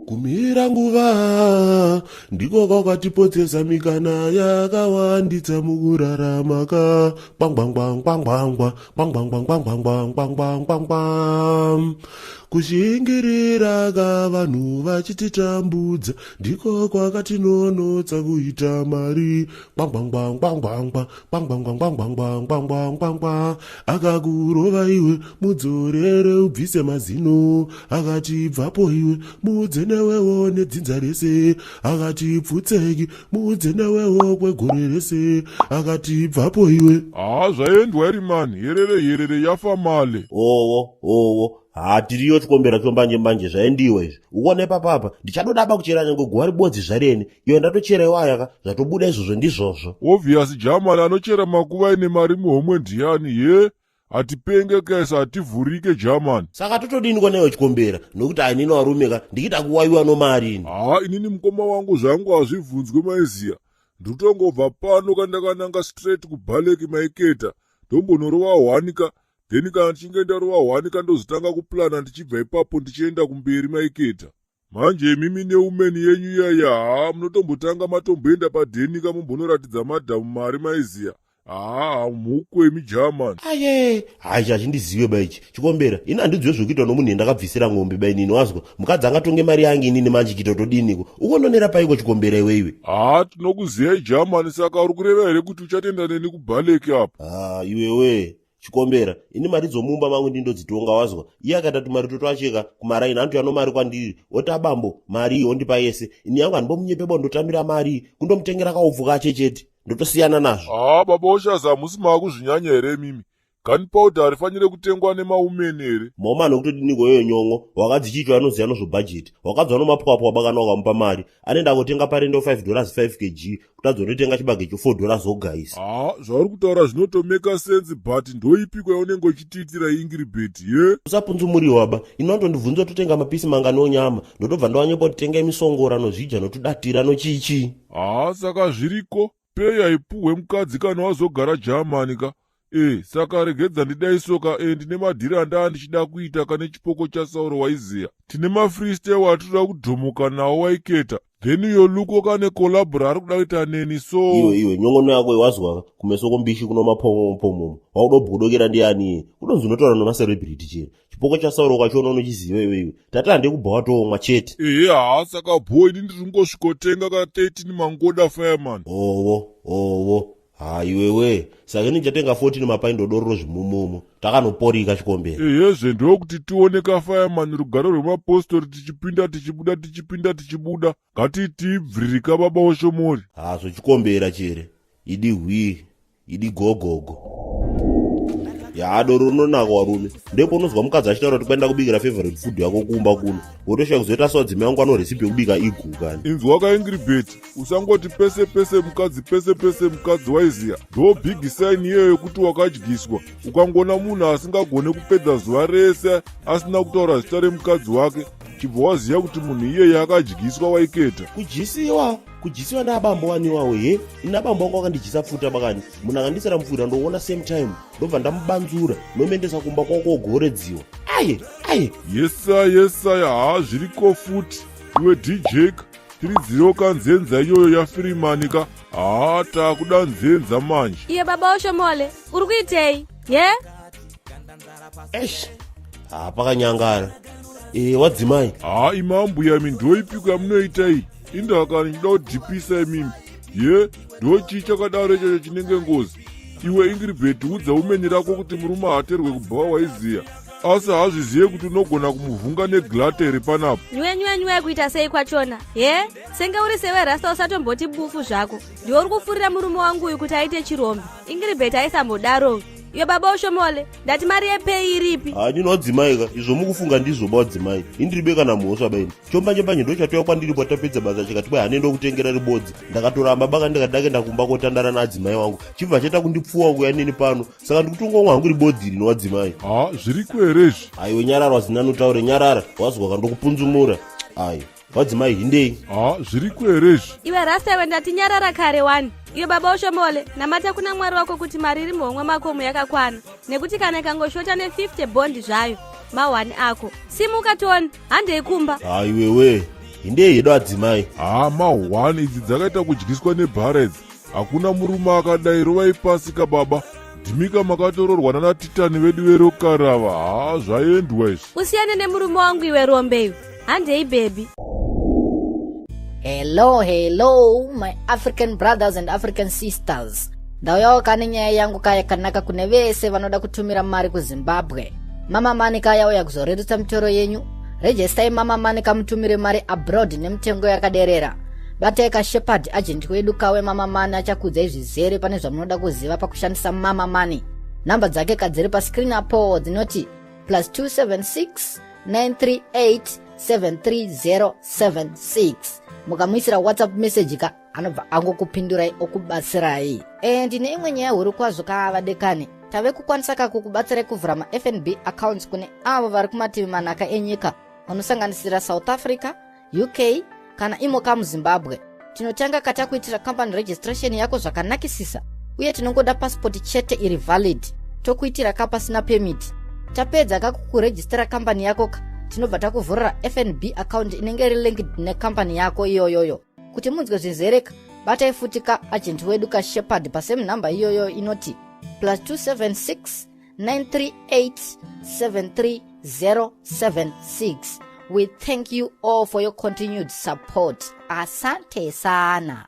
Kumira nguva ndiko kwakatipotsesa mikana yakawanditsa mukurarama ka kwangwangwangwangwangwa kwangwangwangwangwangwangwangwangwa Kushingirira ka vanhu vachititambudza ndiko kwakatinonotsa kuita mari kwangwangwangwangwangwa kwangwangwangwangwangwangwangwangwa Akakurova iwe mudzorere ubvise mazino akati bvapo iwe muudze newewo nedzinza rese akati pfutseki muudze newewo kwegore rese akati bvapo iwe. Haa zvaendwa iri mani herere herere yafa male. Owo owo haa tiriyo chikombera chombanje mbanje zvaendiwa izvi ukuona ipapa apa ndichadodaba kuchera nyange guva ribodzi zvareni iyo ndatochera iwaya ka zvatobuda izvozvo ndizvozvo. Obvious German anochera makuva ine mari muhomwe ndiyani ye hatipenge kaisa hativhurike German. Saka totodini kwanewe chikombera nokuti ainini varume ka ndikiita kuwayiwa nomari ini. Haa inini mukoma wangu zvangu hazvibvunzwe maiziya ndikutongobva pano kandakananga straight kubaleki maiketa ndombonorova hwani ka then kana ndichinge ndarova hwani ka ndozotanga kuplana ndichibva ipapo ndichienda kumberi maiketa. Manje imimi newoman yenyu iyaya haa munotombotanga matomboenda padhenika mumbonoratidza madam mari maiziya haa hamhukwe imi German. Aye hai ichi hachindizive ba ichi chikombera ini handizive zvekuitwa nomunhu yendakabvisira ng'ombe ba inini wazwa mukadzi angatonge mari yange inini manje kuita todiniko ukononera paiko chikombera iwe iwe. Haa tinokuziyai German saka uri kureva here kuti uchatenda neni kubaleki apa. Haa iwewe Chikombera, ini mari dzomumba mangu ndindodzitonga wazwa. Iye akaita tumari totwacheka kumaraini anotouya nomari kwandiri oti abambo mari iyi ondipa yese. Ini yangu handimbomunyepeba ndotambira mari iyi kundomutengera kaupfu kache chete. Ndotosiyana nazvo. Haa baba Oshaza hamusi maakuzvinyanya here imimi? Gunpowder harifanire kutengwa nemawomen here? Mawoman okutodiniko iyoyo nyon'o wakadzi chii choanoziva nozvobhajeti wakadzwa nomapwapwa bakana wakamupa mari anoenda kotenga parendo 5 dollars 5 kg kutadza unotenga chibage cho 4 dollars wogaisa. Haa zvauri kutaura zvinotomeka sense but ndoipiko yaunenge uchitiitira ingiribheti ye? Usapunzumuriwa ba ini vanotondibvunza totenga mapisi mangani onyama ndotobva ndawanyepa kuti tengai misongora nozvidya notudatira nochiichii. Haa saka zviriko pay haipuhwe mukadzi kana wazogara Germany ka e saka regedza ndidaisoka e ndine madhiri andaa ndichida kuita kane chipoko chasauro waiziya tine mafreestyle atinoda kudhomoka nawo waiketa then uyo luko kane collab raari kuda kuita neni so iwe iwe nyongono yako iwazwa kumeso kombishi kuno mapomopomomo wakuda kubudokera ndiani iye kudonzi unotaura nomacelebrity chero chipoko chasauro ukachiona unochiziva iwe iwe tati hande kubva watoomwa chete ehe haa saka bho ini ndiri kungosvikotenga ka 13 mangoda fireman owo owo ha iwewe saka ini ndichatenga 14 mapaindo dororo zvimumumu takanoporika chikombera ehezve ndokuti tione ka fireman rugare rwemapostori tichipinda tichibuda tichipinda tichibuda ngatitibviririka baba woshomori hazvo chikombera chere idi hwii idi gogogo yaa doro rinonaka warume ndipo unozwa mukadzi achitaura kuti kwaenda kubikira favorite food yako kumba kuno wotoshaya kuzoita sewadzimai wangu ano recipe yekubika igu kani inzwa kaingiribheti usangoti pese pese mukadzi pese pese mukadzi waiziya ndo big sign iyoyo yekuti wakadyiswa ukangoona munhu asingagone kupedza zuva rese asina kutaura zita remukadzi wake chibva waziva kuti munhu iyeye akadyiswa waiketa kudyisiwa kudyisiwa ndaabambo waniwawo he ini abambo wangu akandidyisa pfuta bakani munhu akandisira mupfuta ndoona same time ndobva ndamubanzura nomuendesa kumba kwakogoredziwa aye aye yesaya yesaya haa zviriko futi iwe djk tiridzirewo kanzenza iyoyo yafirimani ka haa takuda nzenza manje iye baba oshomole uri kuitei ye Eish, haa pakanyangara e wadzimai haa imi ambuya imi ndoipiko yamunoita iyi indaka ndichida kudhipisa imimi ye ndochii chakadaro ichocho chinenge ngozi iwe ingiribheti udza umeni rako kuti murume haaterwe kubhawa waiziya asi haazvizive kuti unogona kumuvhunga neglate here panapa nywe nywe nywe kuita sei kwachona he senge uri sewe rasta usatomboti bufu zvako ndiwe uri kufurira murume wangu uyu kuti aite chirombe ingiribheti aisambodaro Iyo baba ushomole, ndati mari yepay iripi? Ah, nini wadzimai ka, izvo mukufunga ndizvo ba wadzimai. Ini ndiribe kana mhosva ba ini. Chombanje mbanje ndochatouya kwandiri patapedza basa chikati kwai hane ndokutengera ribodzi. Ndakatoramba baka ndikati ndakenda kumba kotandara naadzimai wangu. Chibva chaita kundipfuwa kuya nini pano. Saka ndikutongomwa hangu ribodzi iri nowadzimai. Ah, zviriko here izvi? Aiwe nyarara wazinani utaure nyarara. Wazwa ka ndokupunzumura. Ai. Vadzimai hindei. Ha, zviriko here izvi? Iwe Rasta iwe ndati nyarara kare wani. Iwe baba ushomole, namata kuna Mwari wako kuti mari iri muhomwe makomo yakakwana. Nekuti kana ikangoshota ne 50 bond zvayo, mahwani ako. Simuka tione, handei kumba. Ha iwewe. Hindei hedu adzimai. Haa ma1 idzi dzakaita kudyiswa nebhara idzi. Hakuna murume akadai rovai pasi ka baba. Ndimika makatororwa nana Titani vedu verokarava. Haa zvaendwa izvi. Usiyane nemurume wangu iwe rombe iwe. Handei baby. Hello, hello, my African brothers and African sisters. Ndauyawo kane nyaya yangu kaya kanaka kune vese vanoda kutumira mari kuZimbabwe. Mama Mani kaya uya kuzorerutsa mitoro yenyu. Registai Mama Mani kamutumire mari abroad nemitengo yakaderera. Batai ka Shepherd agent wedu kawe Mama Mani achakuudzai zvizere pane zvamunoda kuziva pakushandisa Mama Mani. Namba dzake kadziri pascreen apo dzinoti plus 276 938 73076. Mukamuisira WhatsApp message ka anobva angokupindurai okubatsirai. And neimwe nyaya huru kwazvo kaavadekani, tave kukwanisa ka kukubatsirai kuvhura maFNB accounts kune avo vari kumativi manaka enyika vanosanganisira South Africa, UK kana imo kamuZimbabwe. Tinotanga katakuitira company registration yako zvakanakisisa, uye tinongoda pasipoti chete iri valid, tokuitira ka pasina permit. Tapedza kakukurejistera kambani yako ka, tinobva takuvhurira FNB account inenge iri linked nekambani yako iyoyoyo. Kuti munzwe zvizereka, batai futi ka agent wedu ka Shepherd pasame nhamba iyoyo inoti plus 276 938 73076. We thank you all for your continued support. Asante sana.